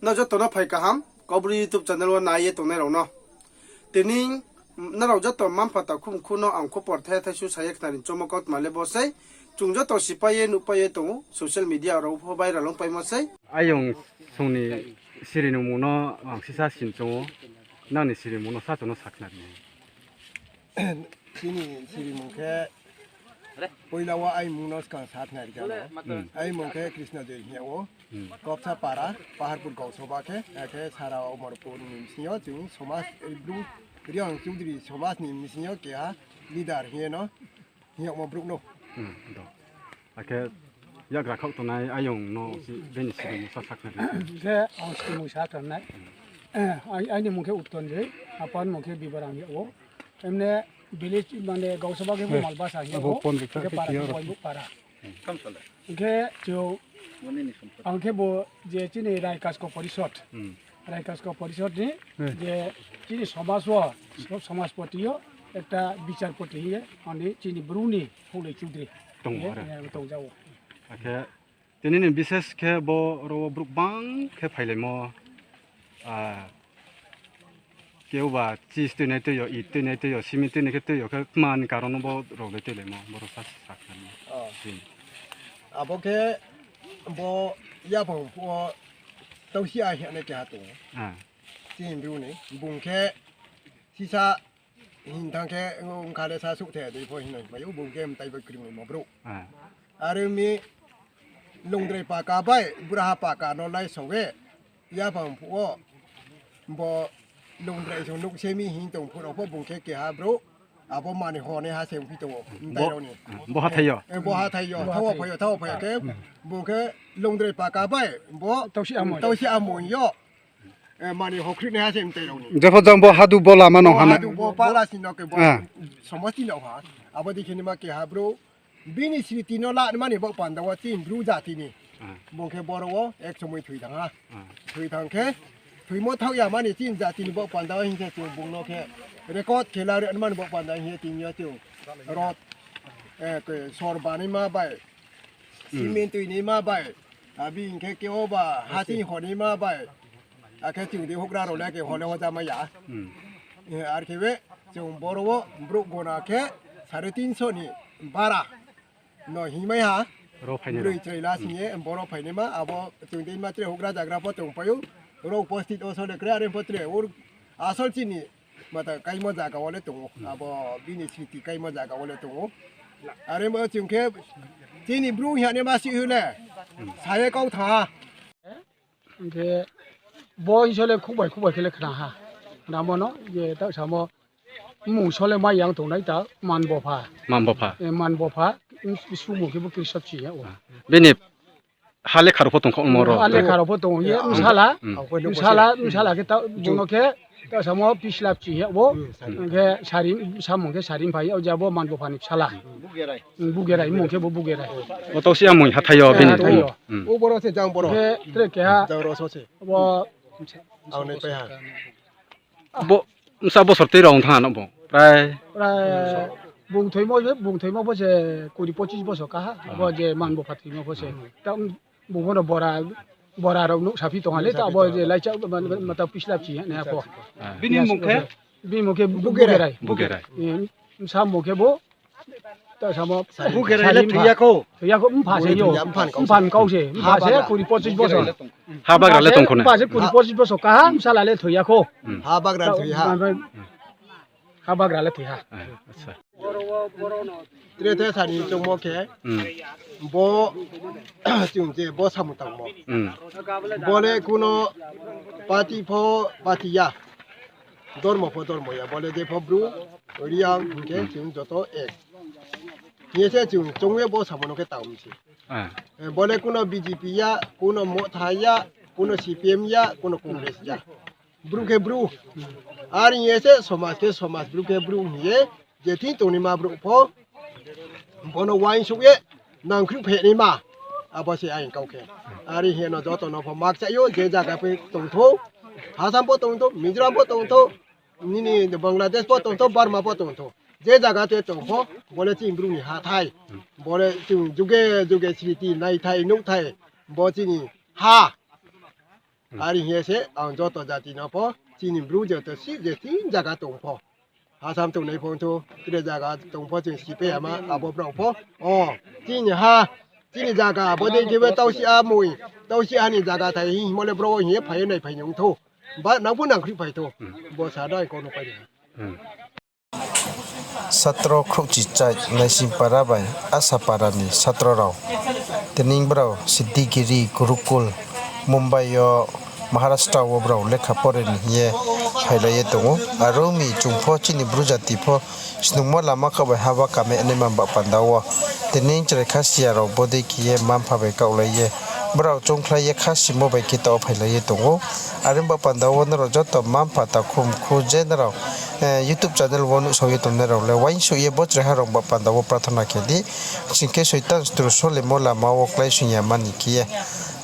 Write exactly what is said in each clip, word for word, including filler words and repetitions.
No joto no phai kaham, Kaubru YouTube channel wo nai ye tongnai rao no. Tini nrao joto mma-mpha takhu mkhu no ang khupor thai thai su sa ye khnari choungmo kautma le bo sei. Chung joto sipai ye nuhpai ye tong ou, social media rao pho viral ongpaimo sei. Ayong song ni siri ni mmung no ang sisa sini choung ou, nang ni siri mmung no sa chung no sakhnari. Chini siri mmung khe, poila wo aini mmung no skang sakhnari kha no. Aini mmung khe Krishna Joy hing yag ou. Kopsa para, Paharpur Gausoba khe, akhe sara Omorpur ni bsing yo chung somaj, Bru, Reang Chudri somaj ni bsing yo keha leader hing ye no, hing yagmo brouh no. Akhe yakgra khaoh tongnai ayong no bini siri mmung sa sakhnari. Khe ang siri mmung sa tongnai. Aini mmung khe Utton Joy, apa ni mmung khe Bibarang hing yag ou. Emne village mane Gausoba khe bo Malbasa hing yag ou. Khe para khe Boimuk para. Hing khe chung, ang khe bo je chini Raikasko Porisod, Raikasko Porisod ni je chini somaj wo, somajpoti yo ekta bicharpoti hing ye, ani chini Bru ni Phuglai Chudri tong ja ou. Akhe tini ni bises khe bo ro wo brouh bang khe phailaimo, keuba chis tuinai tui yo, it tuinai tui yo, simi tuinai khe tui yo khe tma ni karon no bo rao le tuilaimo, bo rao sa sakhnari. Abo khe bo yaphang phuh wo Tausi Ahia nai keha tong ou. Chini Bru ni, bung khe sisa hing thanng khe, ongkha le sa souhthe dei pho hing nai mai ou, bung khe mtai bai kringlaimo brouh. Are mi lungdrai paka bai braha paka no laisao ye, yaphang phuh wo bo lungdrai song nouh se mi hing tong phuh rao pho bung khe keha brouh, abo mani honaiha se ongphi tong ou, mtai rao ni. Bo hathái yo? Bo hathái yo, thanng wo phai yo, thanng wo phai yo khe, bung khe lungdrai paka bai bo Tausi Amoi yo mani hokhrihnaiha se mtai rao ni. Jepho jang bo hadu bo lama no ha na. Hadu bo pala si no khe bo somasti no ha. Abo dei khe nima keha brouh bini sriti no lanmani baoh panda wo chini Bru jati ni. Bung khe boro wo ek somoi thoi thanng ha. Thoi thanng khe, thoimo thaoh ya mani chini jati ni baoh panda wo hing khe chung bung no khe record khe la ri mani baoh panda hing ye tini yo chung rod, sor banaima bai, cement tuinaima bai, abi hing khe keoba haching honaima bai, akhe chung dei houhgra rao le khe hole hoja mai ya. Ar khe be chung boro wo brouh gona khe sare tinso ni bara no hingmai ha. Broi chrai la sing ye boro phainaima, abo chung dei ma tre houhgra zagra pho tongpai ou, rao pho state wo sole kre, are pho tre asol chini mata kaimo zaga wo le tong ou, abo bini sriti kaimo zaga wo le tong ou. Are bo chung khe chini Bru hing ye ma si hu le, sa ye kau thanng ha. Hing khe bo hing so le khuk bai khuk bai khe le khna ha. Khna mo no, je ta samo mmung so le mai yang tongnai ta, Manbopha. Manbopha. Manbopha, sumung khe bo Krishna Bchi hing yag ou. Bini ha lekha rao pho tongkhaohmo ro? Ha lekha rao pho tong ye, bsala, bsala khe ta, bung no khe ta samo Pislap Bchi hing yag ou. Hing khe samung khe Sarimphai, o je abo Manbopha ni bsala. Bugerai, mmung khe bo Bugerai. O Tausi Amoi hathái yo bini? Hathái yo. Khe tre keha, bo bsa bosor tui rao ong thanng ha no bo? Prai bung thoimo, bung thoimo bo se kuri pochis bosor kaha, abo je Manbopha thoimo bo se. Bung pho no bora rao nuh saphi tong ha le, ta abo je laicha mata Pislap Bchi nai pho. Bini mmung khe? Bini mmung khe Bugerai. Bsa mmung khe bo ta samo Bugerai le thoi ya khou. Thoi ya khou, mpha se yo. Mpha ni kau se, mpha se kuri pochis bosor. Ha bagra le tong khou na? Mpha se kuri pochis bosor kaha, bsala le thoi ya khou. Ha bagra thoi ha. Ha bagra le thoi ha. Tre the sani choungmo khe, bo chung je bo samung tangmo, bo le kuno party pho party ya, dormo pho dormo ya, bo le je pho Bru, Reang hing khe chung joto ek hing ye se chung choung ye bo samung no khe tang mi se. Bo le kuno B J P ya, kuno Motha ya, kuno C P M ya, kuno Congress ya. Bru khe Bru. Are hing ye se somaj khe somaj, Bru khe Bru hing ye, je thing tongnaima brouh pho, bo no uaingsouh ye, nangkhruh phenaima, abo se aini kau khe. Are hing ye no joto no pho makchai ou, je zaga pho tongthou, Assam pho tongthou, Mizoram pho tongthou, nini Bangladesh pho tongthou, Burma pho tongthou, je zaga te tong pho, bo le chini Bru ni hathái, bo le chung juge juge sriti, naithai, nuhthai, bo chini ha. Are hing ye se ang joto jati no pho, chini Bru joto si je chini zaga tong pho, Assam tongnai pho thou, tre zaga tong pho, chung sipai yama abo brao pho. O, chini ha, chini zaga abo dei khe bo tausi a moi, tausi a ni zaga thai hingmo le bro hing ye phai ye naiphai ni ong thou. Ba nang pho nangkhruh phai thou. Bo sa dai kau no pai ha. Satro Khrouhchichai Naisingpara bai Asapara ni satro rao. Tini brao Siddhigiri Gurukul, Mumbai yo, Maharashtra wo brao lekha pore ni hing ye phailai ye tong ou. Aro mi chung pho chini Bru jati pho snungmo lama khaoh bai haba kame naima ba panda wo. Tini chrai kha siya rao bodei khe ye mma-mpha bai kaohlai ye, brao choungkhlai ye kha simo bai khe taoh wo phailai ye tong ou. Are ba panda wo nrao joto mma-mpha takhu mkhu je nrao YouTube channel wo nuhsao ye tongnai rao le uaingsouh ye bo chraiha rao ba panda wo prathona khe di. Sing khe Soitan stru solemo lama wo kláisoing ya mani khe ye,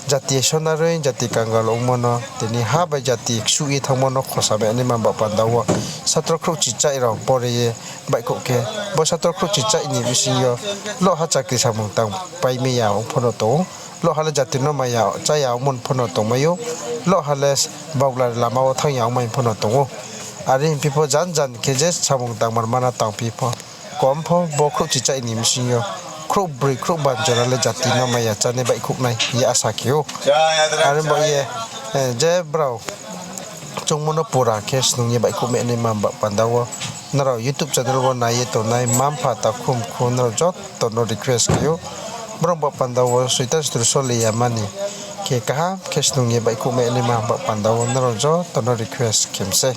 jati sonaroi, jati kangal ongmo no, tini ha bai jati ksuh ye thanngmo no khosa mai naima ba panda wo, satro khrouhchichai rao pore ye baihkhouh khe, bo satro khrouhchichai ni bising yo loh ha chakri samung tang pai mai ya ong pho no tong ou. Loh ha le jati no maya chá ya ongmo pho no tongmai ou. Loh ha le baoglari lama wo thanng ya ongmai pho no tong ou. Are hingphi pho jan jan khe je samung tangmar mana tangphi pho, kom pho bo khrouhchichai ni bising yo khrouhbroi khrouhba jora le jati no maya chánai baihkhouh nai hing ye asa khe ou. Are bo ye, je brao choungmo no pura khe snung ye baihkhouh mai naima ba panda wo, nrao YouTube channel wo nai ye tongnai mma-mpha takhu mkhu nrao joto no request khe ou. Brao ba panda wo Soitan stru sole ya mani khe kaham khe snung ye baihkhouh mai naima ba panda wo nrao joto no request khe mi sei.